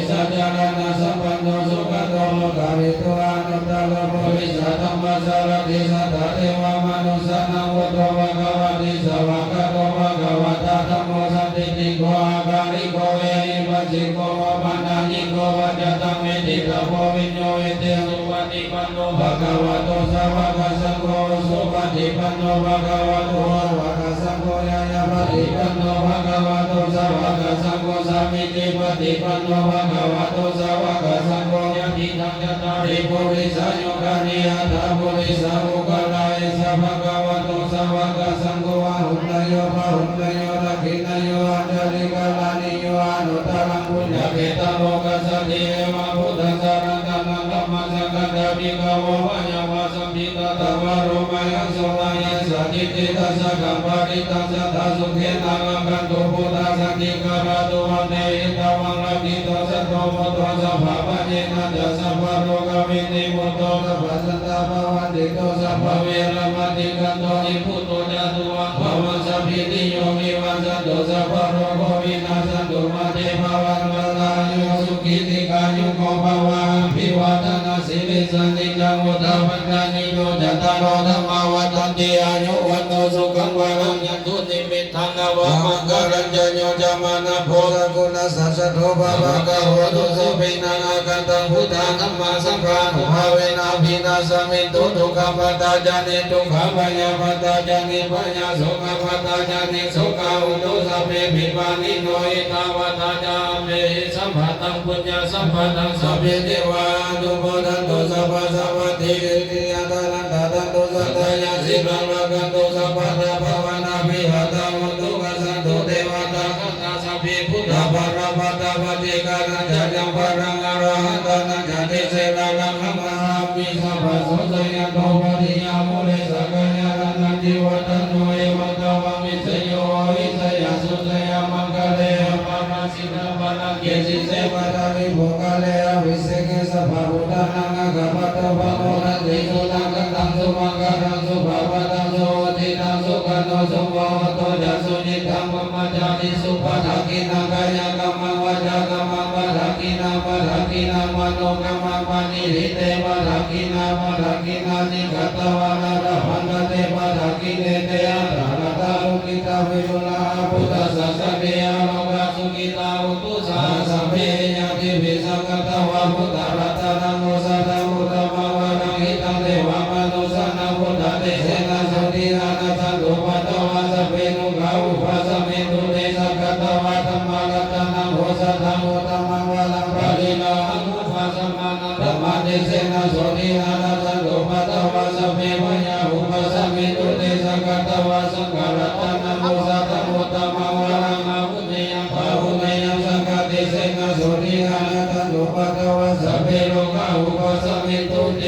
ສາຈາລະນະສຳປັນໂນ ສຸກະໂຕໂລກະວິທູ ອະນຸດຕະໂລ ປຸລິສະທຳມະສາລະຖິ ສັດຖະເທວະມະນຸດສານັງ ບຸດໂທ ພະຄະວາຕິ ສະຫວາກະໂຕ ພະຄະວະຕາ ທຳໂມ ສັນທິຕິໂກ ອາກາລິໂກ ເອຫິປັດສິໂກ ໂອປະນະຍິໂກ ປັດຈະຕັງ ເວທິຕະໂພ ວິນໂຍ ເອເຕ ສຸປະຕິປັນໂນ ພະຄະວະໂຕ ສາວະກະສັງໂຄ ອຸຈຸປະຕິປັນໂນ ພະຄະວະໂຕ ສາວະກະສັງໂຄ ຍາຍາປະຕິປັນໂນ ພະຄະວະໂຕ ສາວະກະສັງໂຄ ສາມີຈິປະຕິປັນໂນ ພະຄະວະໂຕ ສາວະກະສັງໂຄ ຍະຕິທັງ ຈັດຕາລິ ປຸລິສະຍຸການິ ອັດຖະ ປຸລິສະປຸກກະລາ ເອສະ ພະຄະວະໂຕ ສາວະກະສັງໂຄ ອາຫຸເນຍໂຍ ພະຫຸເນຍໂຍ ທັກຂິເນຍໂຍ ອັນຈະລິກະລານິໂຍ ອະນຸດຕະລັງ ປຸນຍະເຂດຕັງ ໂລກັດສະຕິ ເອວັງ ພຸດທັງ ສະລັງ ຕະນັງ ທຳມັງ ສັງຄັງ ຈາມິກາ ໂວ ພະຍາວາ ສະມິດຕະ ທາວະໂຣ ມະຍັງ ໂສ ນາຍັງ ສະທິດທິ ທັດສະກັງ ປະລິດທັງ ສັດທາ ສຸເຂນາ ລັກຂັນຕຸ ພຸດທາ ສັນຕິກາລະໂຕ ອັນເນຫິຕະວັງ ລັກຂິໂຕ ສັດໂທ ມຸດໂຕ ສັບພະພະເຍນະ ຈະ ສັບພະໂລກະວິນິມຸດໂຕ ສັບພະສັນຕາພະວັນຕິໂຕ ສັບພະເວລະມະຕິກັນໂຕ ນິບພຸດໂຕ ຈະ ສຸວັງ ພະວັງ ສະພິຕິໂຍ ວິວັດສັນຕຸ ສັບພະໂລໂກ ວິນາສັນຕຸ ມາ ເຕ ພະວັດວັນຕາ ອາຍຸ ສຸຂີ ດີຄາຍຸໂກ ພະວະ ອະພິວາທະນະ ສິລິສະ ນິຈຈັງ ວຸດທາປັນຍາ ຍະໂຍ ຈັດຕາໂລ ທຳມາ ວັດທັນຕິ ອາຍຸ ວັນໂນ ສຸຂັງ ພະລັງ ຍະ ທຸ ນິມິດທັງ ອະວະ ມັງຄະລັງ ຈະ ໂຍ ຈະ ມາ ນະ ໂພ ສະກຸນະ ສະ ສະ ໂທ ພະ ພະ ກະ ໂຫ ຕຸ ສະ ເພ ນະ ອາຄັນທັງ ພຸດທາ ທຳມາ ສັງຄາ ອະນຸພາເວນະ ອະພິນາສະມິນຕຸ ທຸກຂະ ປັດຕາ ຈະ ນິ ທຸກຂະ ພະຍາ ປັດຕາ ຈະ ນິ ພະຍາ ໂສ ກະ ປັດຕາ ຈະ ນິ ໂສກາ ໂຫຕຸ ສະເພ ປິ ປານິໂນ ເອຕາວັດຕາ ຈະ ອຳເພຫິ ສະ ພະ ຕັງ ປຸນຍະ ສະ ພະ ຕັງ ສະ ເພ ເທວາ ອະນຸໂມ ທັນຕຸ ສະ ພະ ສະ ວັດທີ ສິລິຍະ ທະ ລັນ ຕະ ທັນຕຸ ສະ ທະ ຍາ ສີ ລັງ ລັກຂັນຕຸ ສະ ພະ ຕາ ພະ ວະ ນາ ພິ ຫະ ຕາ ໂຫ ຕຸ ກະ ສັນຕຸ ເທວະ ຕາ ຄະ ຕາ ສະ ເພ ພຸດທາ ບາລະ ພັດທາ ປະຕິກາ ນະ ຈະ ຍັງ ພະລັງ ອະລະຫັນຕາ ນະ ຈະ ເຕ ເສ ນະ ລັງ ຫະ ມະຫາ ມີ ສະ ພະ ໂສ ຊະ ຍະ ໂຕ ປະ ຕິ ຍາ ມູ ເລ ສະ ກາ ຍະ ຕະ ນັນ ຈິ ວັດ ຕະ ໂນ ເອ ວັດ ຕະ ວັງ ວິ ສະ ໂຍ ອະ ວິ ສະ ຍະ ສຸ ຊະ ຍະ ມັງຄະ ເລ ອະ ພະ ຣາ ຊິ ຕະ ພະ ລັງ ເກ ສິ ເສ ປະ ທະ ວິ ໂພ ກາ ເລ ອະ ວິ ເສ ເກ ສະ ພະ ພຸດທາ ນັງ ອາ ກາ ປະ ໂຕ ພະ ໂມ ທັນ ຕິ ສຸ ນະ ຄະ ຕັງ ສຸ ມັງຄະ ລັງ ສຸ ພະ ວະ ຕັງ ສຸ ໂຫ ຕິ ຕັງ ສຸ ຂະ ໂນ ສຸ ໂມ ໂຫ ໂຕ ຈະ ສຸ ຍິດ ທັງ ພະ ມະ ຈາ ຕິ ສຸ ປະ ທັກ ກິນ ນັງ ກາຍະ ກຳ ມັງ ວາ ຈາ ກຳ ມັງ ປະ ທັກ ກິນ ນັງ ປະ ທັກ ກິນ ນັງ ມະ ໂນ ກຳ ມັງ ປະ ນິ ທິ ເຕ ປະ ທັກ ກິນ ນາ ປະ ທັກ ກິນ ນາ ຕິ ກະ ຕະ ວາ ນະ ຕະ ພັນ ຕະ ເຕ ປະ ທັກ ກິ ເນ ເຕ ອະ ຕະ ລະ ທະ ໂລ ກິ ຕະ ວິ ລຸ ລະ ອະ ພຸດທະ ສະ ສະ ເພ ອະ ໂລ ກາ ສຸ ກິ ຕາ ໂຫ ຕຸ ສາ ສະ ເພ ຍາ ຕິ ພິ ສັງ ກະ ຕະ ວາ ພຸດທະ ລັດຕະ ນັງ ໂອ ສະ ຖະ ໂອ ຕະ ມະ ວະ ລັງ ຫິ ຕັງ ເທ ວະ ມະ ນຸ ສ ສາ ນັງ ພຸດທະ ເຕ ເສ ນະ ໂສ ທີ ອາ ນະ ສັນ ໂຕ ປະ ຕະ ວາ ສະ ເພ ໂລ ກາ ອຸ ປະ ສະ ມິ ຕຸ ເຕ ສະ ກະ ຕະ ວາ ທຳ ມະ ລັດຕະ ນັງ ໂອ ສະ ຖະ ໂອ ຕະ ມະ ວະ ລັງ ປະ ລິ ລາ ຫັງ ອຸ ປະ ສະ ມະ ນັງ ທຳ ມະ ເຕ ເສ ນະ ໂສ ທີ ອາ ນະ ສັນ ໂຕ ປະ ຕະ ວາ ສະ ເພ ພະ ຍາ ອຸ ປະ ສະ ມິ ຕຸ ເຕ ສະ ກະ ຕະ ວາ ສັງ ຄະ ລັດຕະ ນະ ໂມ ສະ ຖະ ໂອ ຕະ ມະ ວະ ລັງ ອາ ຫຸເນ ຍະ ພາຫຸເນ ຍະ ສັງຄະ ເຕ ເສ ນະ ໂສ ທີ ອາ ນະ ສັນ ໂຕ ປະ ຕະ ວາ ສະ ເພ ໂລ ກາ ອຸ ປະ ສະ ມິ ຕຸ ເຕ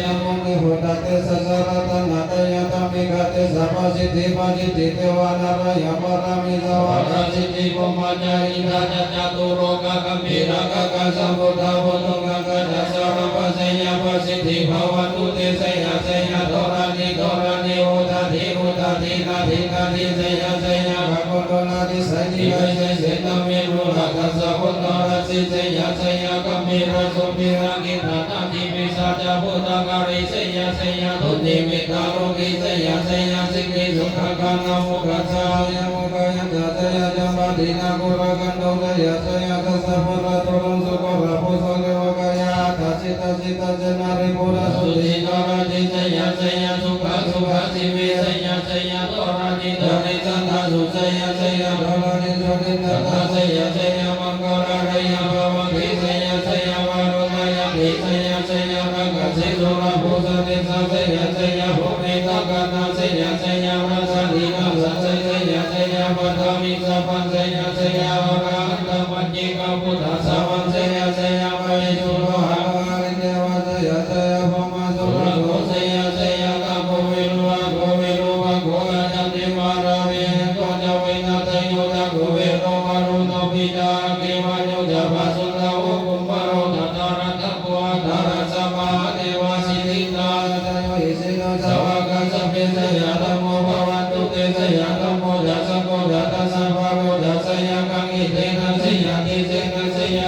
ນະ ໂມ ເມ ໂພ ຕະ ເຕ ສະ ສະ ລັດຕະ ນະ ຕະ ຍະ ທຳ ມິ ກະ ເຕ ສະ ປະ ສິດ ທິ ປະ ສິດ ທິ ເທ ວາ ນາ ຣາ ຍະ ບາ ຣາ ມີ ສະ ວາ ກະ ສິດ ທິ ພົມມະ ຈາ ອິນ ທະ ຈະ ຈະ ຕຸ ໂລ ກະ ກຳ ປີ ຣາ ຄະ ກະ ສະ ໂພ ທາ ໂພ ໂທ ກະ ກະ ຈະ ສາ ຣະ ພະ ໄຊຍະ ພະ ສິດ ທິ ພະ ວັນ ຕຸ ເຕ ໄຊຍະ ໄຊຍະ ທໍ ຣະ ນີ ທໍ ຣະ ນີ ໂອ ທາ ທີ ໂອ ທາ ທີ ນາ ທີ ນາ ທີ ໄຊຍະ ໄຊຍະ ກະ ໂກ ໂຕ ລະ ຕິ ໄຊ ທີ ໄຊ ໄຊ ເສນະ ເມ ໂຣ ຣະ ທັດສະ ໂພ ໂຕ ຣະ ສິ ໄຊຍະ ໄຊຍະ ກຳ ມີ ຣະ ໂສ ມີ ຣະ ກິດ ຕະ ນາ ທີ ປິ ສາ ຈະ ໂພ ຕະ ກະ ຣິ ໄຊຍະ ໄຊຍະ ຕຸ ນິມິດ ຕະ ໂລ ກິ ໄຊຍະ ໄຊຍະ ສິກ ຂິ ສຸ ທະ ກາ ນະ ໂມ ກະ ສະ ຍະ ໂມ ກາ ຍັນ ຕະ ໄຊຍະ ຈຳ ປະ ທີ ນະ ໂກ ຣະ ກັນ ໂຕ ໄຊຍະ ໄຊຍະ ທັດສະ ໂພ ຣະ ໂຕ ຣະ ສຸ ໂກ ຣະ ໂພ ສະ ເລ ວະ ກາ ຍະ ອາ ຕະ ສິ ຕະ ສິ ຕະ ເສນະ ຣິ ໂພ ຣະ ສຸ ຕິ ໂຕ ຣະ ຕິ ໄຊຍະ ໄຊຍະ ສຸ ຂະ ສຸ ຂະ ສິ ເວ ໄຊຍະ ໄຊຍະ ໂຕ ຣະ ນິ ຕະ ນິ ສັນ ທະ ສຸ ໄຊຍະ ໄຊຍະ ໂຕ ຣະ ນິ ໂສ ຕິ ຕະ ຕະ ໄຊຍະ ໄຊຍະ ມັງ ກະ ລະ ໄຊຍະ ພະ ວັງ ຕິ ໄຊຍະ ໄຊຍະ ວາ ໂຣ ໄຊຍະ ຕິ ໄຊຍະ ໄຊຍະ ຣະ ກະ ສີ ສຸ ຣະ ໂພ ສະ ຕິ ສະ ໄຊຍະ ໄຊຍະ ໂພ ເມ ຕະ ກະ ນະ ໄຊຍະ ໄຊຍະ ຣະ ສະ ທີ ນະ ສະ ໄຊ ໄຊຍະ ໄຊຍະ ປະ ທະ ວິ ສະ ພັນ ໄຊຍະ ໄຊຍະ ອະ ຣະ ຫັນ ຕະ ປັນ ເຈ ກະ ພຸດທະ ສະ ວັງ ໄຊຍະ ໄຊຍະ ມະ ເຫ ສຸ ໂລ ຫະ ວາ ລິ ເທ ວະ ໄຊຍະ ໄຊຍະ ພຣມມະ ສຸ ຣະ ໂຕ ໄຊຍະ ໄຊຍະ ກາ ໂກ ເວ ລຸ ອາ ໂກ ເວ ລຸ ພະ ໂກ ອາ ຈັນ ເທ ມາ ຣາ ເວ ເຫ ໂຕ ຈະ ເວ ນະ ໄຊໂຍ ຈະ ໂກ ເວ ໂຕ ວະ ລຸ ໂຕ ປິ ຈາ ອາ ເກ ວະ ໂຍ ຈະ ພະ ສຸນ ທະ ໂອ ກຸມ ພະ ໂຣ ທະ ທະ ຣະ ທະ ໂກ ອາ ທະ ຣະ ສະ ມະ ຫາ ເທ ວາ ສິດ ທິ ຕາ ຊະ ໂຍ ອິ ສິ ໂນ ສະ ວາ ກາ ສະ ເພ ໄຊຍະ ທຳໂມ ພະ ວັນ ຕຸ ເຕ ໄຊຍະ ທຳໂມ ຈະ ສັງ ໂຄ ຈະ ທັດສະ ພະ ໂລ ຈະ ໄຊຍະ ກັງ ຫິ ເທ ນະ ໄຊຍະ ຕິ ເສ ນະ ໄຊຍະ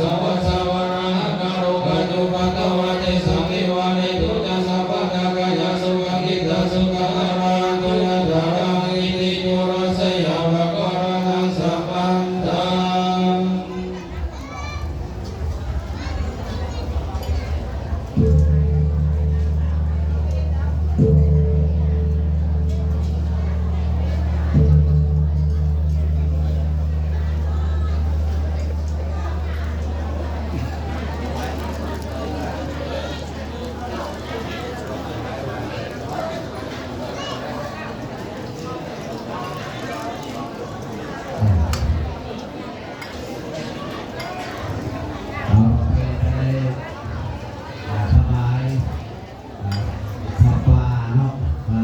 ສະວາສະວະລາຫະກາໂລ ກະຈຸປັດຕະວາເຕສັງ ນິວາເຣຕຸ ຈະ ສັບພັນຕະກາຍາສຸຂະກິດຕະສຸຂະອາລາຫັນຕຸ ຍະຖາທຳ ອິຕິປູຣະຊະຍາພະຄະວາທານັງ ສະພັນຕັງ. ເອົາ ໄປ ໄປ ອ່າ ຖວາຍ ອ່າ ຜ້າປ່າເນາະ ເອີ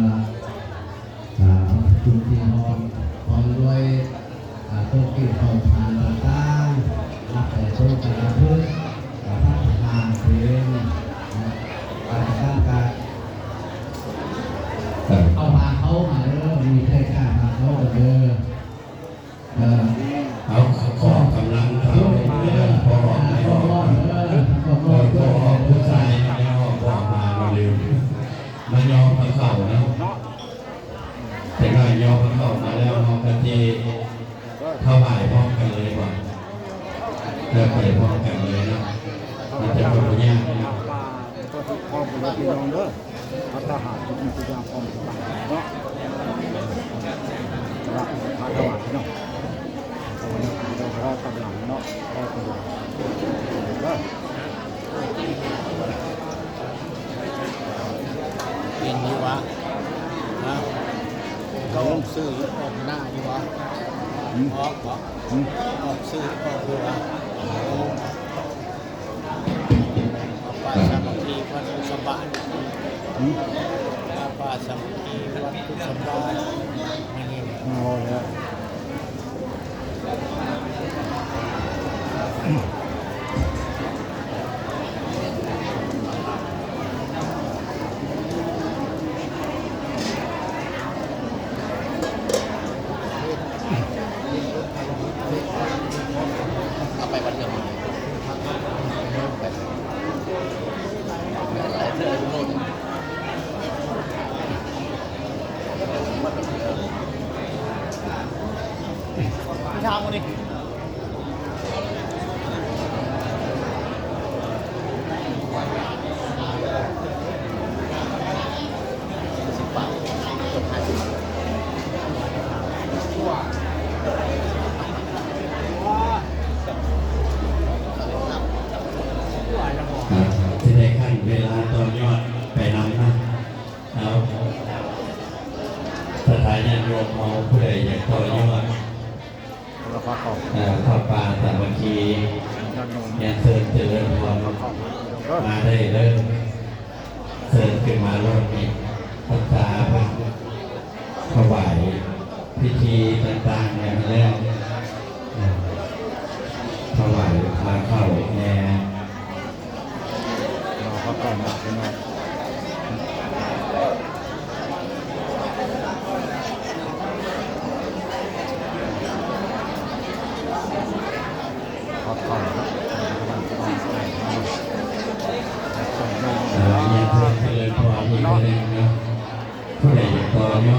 ອ່າ ຈຸດທີ່ຮອງ ຮອງດ້ວຍ ອ່າ ຕົກກິນຂອງທານຕ່າງໆ ນັບແຕ່ຕົ້ນກະລະພຶດ ອ່າ ພັດທະນາເປັນ ອ່າ ການຈັດການ ເອີ ເອົາພາເຂົ້າມາເດີ ມີແຕ່ການພາເຂົ້າເດີ. ເອີ ເອົາ ຂໍກຳລັງເຂົ້າເດີ ພໍ່ອອກ ແມ່ອອກ ເອີ ພໍ່ອອກຜູ້ຊາຍ ແມ່ອອກ ພໍ່ອອກມາເລີຍ ມາຍໍພາເຂົ້າເນາະ ແຕ່ກໍຍໍພາເຂົ້າມາແລ້ວ ເຮົາກໍຊິຖວາຍພ້ອມກັນເລີຍບໍ່ ແລ້ວໄປພ້ອມກັນເລີຍເນາະ ມັນຈະບໍ່ຍາກເນາະ. ກໍຖືກພ້ອມກັນເລີຍພີ່ນ້ອງເດີ ພັດທະຫານທຸກສິ່ງທຸກຢ່າງພ້ອມກັນເນາະ ລະພາຖວາຍເນາະ ໂອ້ຍ ພີ່ນ້ອງ ລໍກຳລັງເນາະ ລໍກຳລັງເດີ ເປັນຢູ່ວະ ຮະ ກໍອອກຊື່ອອກໜ້າຢູ່ວະ ອືມ ອອກບໍ່ ອືມ ອອກຊື່ອອກຢູ່ວະ ປາສາມັກຄີວັດກຸສະບານ ອືມ ປາສາມັກຄີວັດກຸສະບານ ອັນນີ້ ເອົາແລ້ວ ເອົາໄປວັດເດີມ ໄປ ໄປເດີນລົງ ທາງນີ້ ອ່າ ຊິໄດ້ຂັ້ນເວລາຕໍ່ຍອດໄປນຳນະ. ເອົາ ສັດທາຍາດໂຍມເຮົາ ຜູ້ໃດຢາກຕໍ່ຍອດ ເອີ ຜ້າປ່າສາມັກຄີ ຍາດໂຍມ ຮຽນເຊີນຈະເລີນພອນ ມາໄດ້ເດີ ເຊີນຂຶ້ນມາໂລດນີ້ ພັດທະຫານເພິ່ນ ຖວາຍພິທີຕ່າງໆແລ້ວ ເອີ ຖວາຍພາເຂົ້າແດ່. ລໍພາເຂົ້າມາພີ່ນ້ອງ.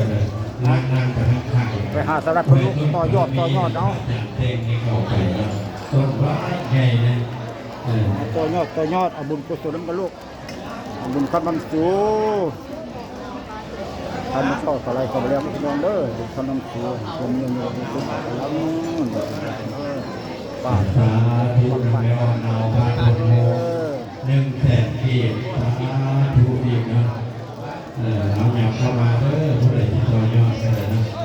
ນັ້ນໆ ໄປທາງຂ້າງ ໄປຫາສາລາເພິ່ນລູກ ຕໍ່ຍອດ ຕໍ່ຍອດເອົາ ເຕັງນີ້ເຂົ້າໄປເນາະ ຕົ້ນໄມ້ໃຫຍ່ເດ້ ເອີ ຕໍ່ຍອດ ຕໍ່ຍອດ ເອົາບຸນກຸສົນນຳກັນລູກ ເອົາບຸນຄັນນຳສູ່ ຄັນນຳເຂົ້າສະໄລເຂົ້າໄປແລ້ວພີ່ນ້ອງເດີ ຄັນນຳສູ່ ຄວາມເງິນຢູ່ທີ່ສຸດ ປາດ ສາທຸນຳແມ່ອອນເອົາ ບາດຄົນໂມ ໜຶ່ງແສນກີບ ສາທຸອີກເນາະ ເອີ ເອົາຫຍັບເຂົ້າມາເດີ ຜູ້ໃດຊິຕໍ່ຍອດກໍໄດ້ເນາະ.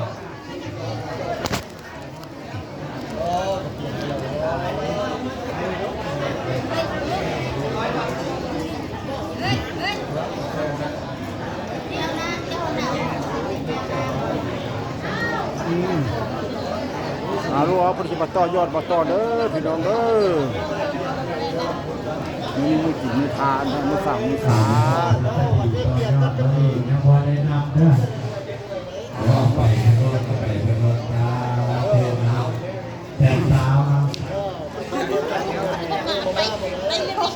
ອືມ ອາ ລູກເອົາ ເພິ່ນຊິມາຕໍ່ຍອດມາຕໍ່ເດີ ພີ່ນ້ອງເດີ ມີມື້ກິນມື້ທານ ມື້ສັງມື້ສາ ຍັງບໍ່ໄດ້ນັບເດີ. ເອົາໄປເພິ່ນລົດ ເອົາໄປເພິ່ນລົດ ສາທຸນຳ ແສນສາວນຳ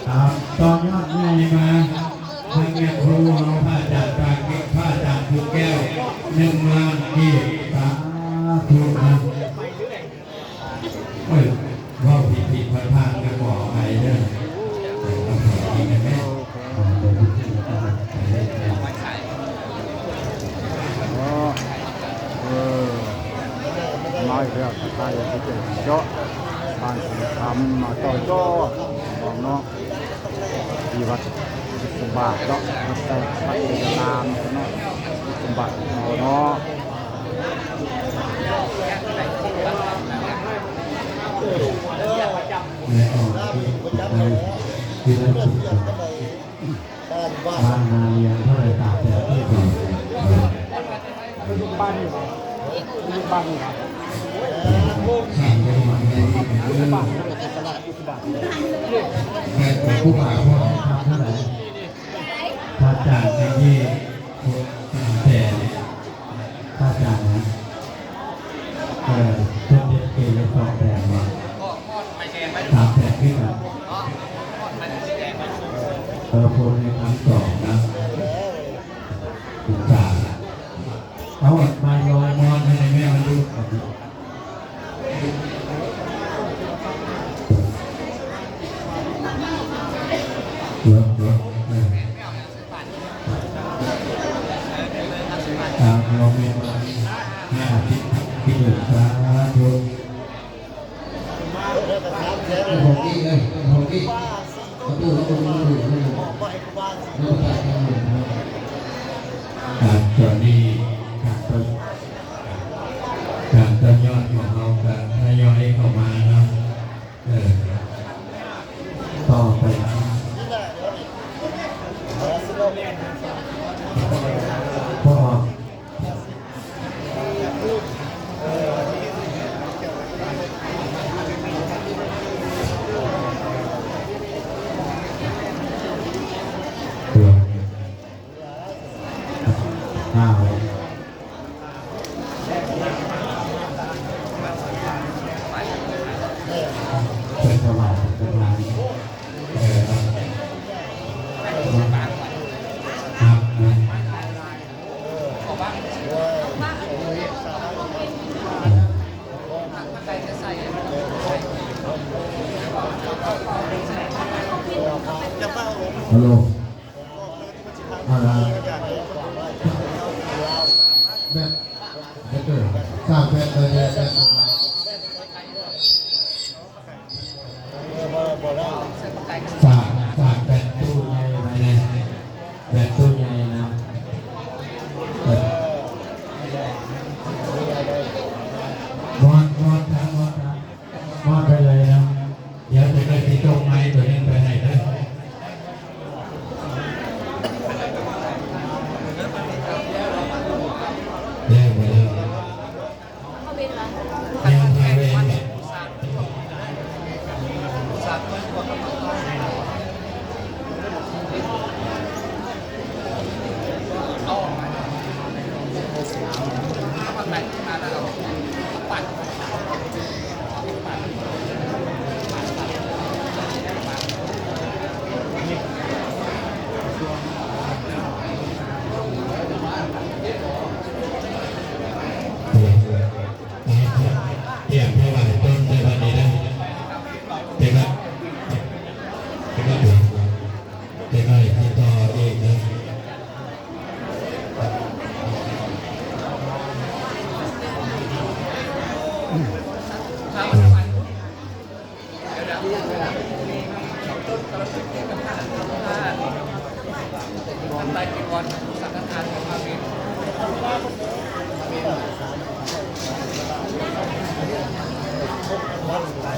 ອ່າ ຕໍ່ຍອດໃຫຍ່ມາ ທາງແມ່ຄູເຮົາ ພະອາຈານປາກ ພະອາຈານພູແກ້ວ ໜຶ່ງລ້ານກີບ ສາທຸນຳ. ໂອ້ຍ ເວົ້າຜິດໆ ພາດໆ ກໍຂໍອະໄພເດີ ເອີ ຕ້ອງຂໍອີກແມ່ນ ເອີ ມາອີກແລ້ວ ທັກທາຍເຈົ້າ ບ້ານສີຄຳ ມາຕໍ່ຍອດເນາະ ທີ່ວັດ ສະບາດເນາະ ວັດໄຊ ວັດໄຊຍາລາມເນາະ ສະບາດເນາະ ແມ່ອອກທີ່ ທີ່ໄດ້ ທີ່ໄດ້ ບ້ານນາລຽງເທົ່າໃດ ຕາມແຕ່ທີ່ບອກ ຢູ່ບ້ານນີ້ ຢູ່ບ້ານນີ້ ແມ່ນ ແມ່ນ ຜູ້ບ່າວ ພໍ່ ເທົ່າໃດ? ພະອາຈານແມ່ນທີ່ ແຕ່ ພະອາຈານນະ ເອີ ເພິ່ນເຮັດເກລະສອງແຜ່ນບໍ່? ສາມແຜ່ນຄືກັນ. ເອີ ໂພນໃນຄັ້ງສອງນະ ສຶກສາ. ເອົາ ມາລອງມອນໃຫ້ແມ່ມັນດູກ່ອນ. ເອີ ເອີ ເອີ ຕາມລອງແມ່ນ ຫ້າສິບ ສາທຸ. ຂອງນີ້ເອີຍ ຂອງນີ້ ປະຕູລະອົງ ປະຕູລະອົງ ອອກມາໃຫ້ຄູບາ. ອ່າ ຕອນນີ້ການ ການຕໍ່ຍອດຂອງເຮົາກະທະຍອຍເຂົ້າມາເນາະ. ເອີ ຕໍ່ໄປ ພໍອອກ. ເພິ່ນຖວາຍເປັນປະທານ ເອີ ຮັບນະ. ຮັລໂຫຼ ອ່າ ແບບ ແບບເດີມ ສາມແບບເດີມ ແບບ ສາມ ສາມແບບຕູ້ໃຫຍ່ໄວ້ແດ່ ແບບຕູ້ໃຫຍ່ນະ. ເອີ ມອດ ມອດ ມອດ ມອດໄປເລີຍນະ. ດຽວຈະໄດ້ຊິສົ່ງໄມໂຕໜຶ່ງໄປໃຫ້ເດີ. ແລ້ວບໍ່ແລ້ວ? ຍັງບໍ່ແລ້ວ. ຕຽມຖວາຍຕົ້ນໃສ່ບັດນີ້ເດີ. ເຈັບລະ ເຈັບລະ ເຈັບລະ ຕິດຕໍ່ອີກເດີ. ໂອ້